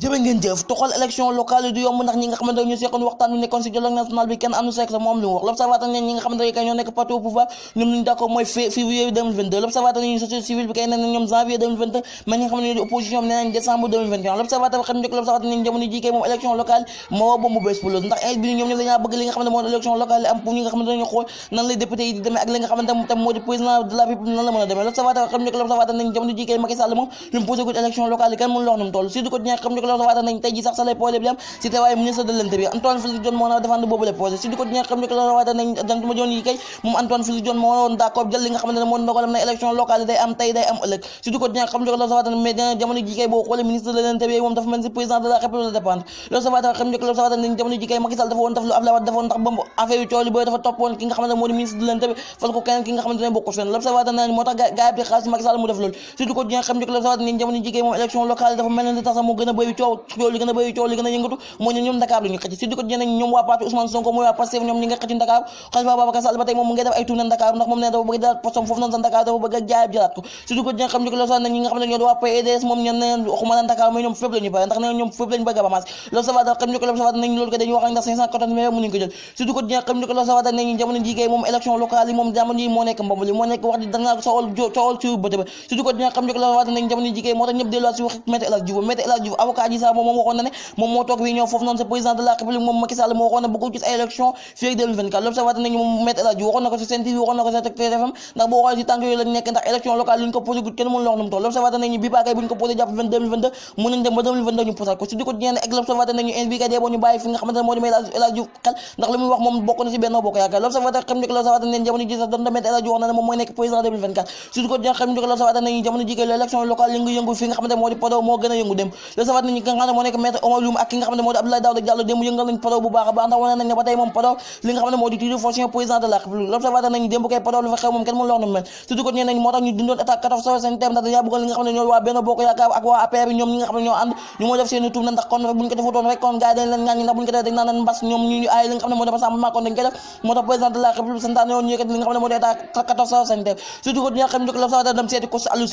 jërë ngeen jëf toxal élection locale du yomb ndax ñi nga xamante ñu seqoon waxtaan bi nekkoon si dialogue national bi kenn àndu seek sa moom li mu wax l'observateur ne ñi nga xamante ne kay ñoo nekk parti au pouvoir ñoom luñu d'accord mooy février 2022 l'observateur ne société civile bi kay nee na ñoom janvier 2022 mais ñi nga xamante ne opposition bi nee nañ décembre 2021 l'observateur xam njëkk l'observateur ne jamono ji kay moom élection locale moo war bombu bees pour ndax ay bi ñoom ñoom dañaa bëgg li nga xamante moo élection locale am pour ñi nga xamante ne ñu xool nan lay député yi di demee ak li nga xamante tam moo di président de la République nan la mën a demee l'observateur xam njëkk l'observateur ne jamono ji kay Macky Sall moom lu mu posé ko élection locale yi kenn mënu la wax nu mu toll surtout ko ñi nga xam njëkk l'observateur nañ tey ji sax sa lay projet bi am si teewaayu ministre de l'Intérieur Antoine Félix Diome moo na défendre boobu le projet si di ko ñi nga xam ne ko la waata nañ jant ma joon yi kay moom Antoine Félix Diome moo woon d'accord jël li nga xamante ne moo ndogalam na élection locale day am tey day am ëllëg si di ko ñi nga xam ne ko la waata mais jamono ji kay boo xoolee ministre de l'Intérieur moom dafa mel si président de la République de dépendre l'observateur xam ne ko la waata nañ jamono ji kay Macky Sall dafa woon def lu Abdoulaye Wade defoon ndax ba affaire yu coow li booy dafa toppoon ki nga xamante ne moo di ministre de l'Intérieur fal ko keneen ki nga xamante ne bokkul fenn l'observateur nañ moo tax gaay bi xaalis Macky Sall mu def loolu si di ko ñi nga xam ne ko la waata nañ jamono ji kay moom élection locale dafa mel ne li tax sax moo gën a bëri coow li gën a bëri coow li gën a yëngatu moo ñoom Dakar luñu xëcc si di ko ñeneen ñoom waa parti Ousmane Sonko mooy waa Pastef ñoom ñi nga xëcc Dakar Khalifa Babacar Sall ba tey moom mu ngi def ay tournée Dakar ndax moom ne dafa bëgg daal postom foofu noonu sa Dakar dafa bëgg a jaayab jëlaat ko si di ko ñi xam ne ko la ñi nga xam ne ñoo di waa PDS moom ñen neen waxuma na Dakar mais ñoom fépp lañu pare ndax ne ñoom fépp lañu bëgg a bamaas l'observateur xam ne ko l'observateur nañ loolu ko dañuy wax ndax 580 millions mënuñu ko jël si di ko ñi xam ne ko l'observateur nañ jamono ji kay moom élection locale yi moom jamono yi moo nekk mbamb li moo nekk wax di danga coowal ci bëte ba si di ko ñi xam ne ko l'observateur nañ jamono ji kay moo tax ñëpp delluwaat si wax Maître El Hadji Diouf Maître El Hadji Diouf avocat ji sax moom waxoon na ne moom moo toog wi ñëw foofu noonu sa président de la République moom Macky Sall moo waxoon ne bëggul gis ay élection fii ak 2024 l'observateur nañu moom Maître El Hadji Diouf waxoon na ko si Sen TV waxoon na ko si TFM ndax boo xoolee si tànk yooyu lañ nekk ndax élection locale li ñu ko posé gut kenn mënu la wax nu mu toll l'observateur nañu bi baakay bu ñu ko posé jàpp 2022 mën nañ dem ba 2022 ñu posal ko si di ko ñeen ak l'observateur nañu bi kay dee boo ñu bàyyi fi nga xamante ne moo di Maître El Hadji Diouf xel ndax li muy wax moom bokk na si Benno Bokk Yaakaar l'observateur xam ne ko l'observateur nañu jamono ji sax doon na Maître El Hadji Diouf wax na ne moom mooy nekk président 2024 si di ko ñeen xam ne ko l'observateur nañu jamono ji kay l'élection locale yëngu fi nga xamante ne moo di Podor moo gën a yëngu dem l'observateur nañu ki nga xam ne moo nekk Maître Oumar Youm ak ki nga xam ne moo di Abdoulaye Daouda Diallo démb yëngal nañ Podor bu baax a baax ndax wane nañ ne ba tey moom Podor li nga xam ne moo di titre foncier président de la République l'observateur nañu démb kay Podor lu fa xew moom kenn mënu la wax nu mel surtout ko ñeen nañ moo tax ñu dundoon état 14 seen thème ndax dañaa bëggoon li nga xam ne ñoo waa Benno Bokk Yaakaar ak waa APR bi ñoom ñi nga xam ne ñoo ànd ñu moo def seeni tuub na ndax kon buñ ko defutoon rek kon gars yi dañ leen ŋàññi ndax buñ ko def dañ naan mbas ñoom ñu aay li nga xam ne moo di rassemblement kon dañ koy def moo tax président de la République santaane woon ñu yëkkati li nga xam ne moo di état 14 seen thème surtout ko ñi nga xam ne l'observateur dem seeti coach Aliou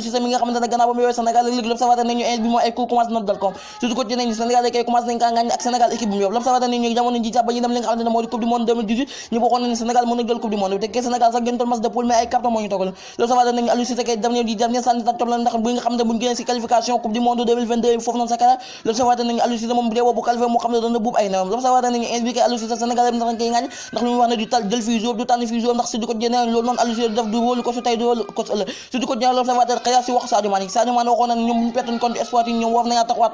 Cissé mi nga xamante ne gannaaw ba mu yowee Sénégal léegi l'observateur nañu bi mooy ay cours commencé na dal kom surtout ko ci nañ Sénégal kay commencé nañ kaa ŋàññi ak Sénégal équipe bi mu yow l'observateur nañu jamono ji sax ba ñu dem li nga xamante ne moo di coupe du monde 2018 ñu bokkoon nañ Sénégal mën na jël coupe du monde bi te kay Sénégal sax gën toon match de poule mais ay carton moo ñu toogal l'observateur nañu Aliou Cissé kay dem ji dernier sànni tam la ndax bu nga xamante buñu génnee si qualification coupe du monde 2022 foofu noonu sa kara l'observateur nañu Aliou Cissé moom bu dee bu qualifié moo xam ne doon buub ay newam l'observateur nañu indiqué Aliou Cissé Sénégal ndax dañ koy ŋàññ ndax lu muy wax ne du tal jël fii jour du tànn fii jour ndax si di ko jénee loolu noonu Aliou Cissé def du wóolu ko su tey du wóolu ko su ëllëg si di ko jénee l'observateur xëy si wax Sadio Mané waxoon na ñoom bu ñu pertoon contre espoir yi ñoom war nañaa taxawaat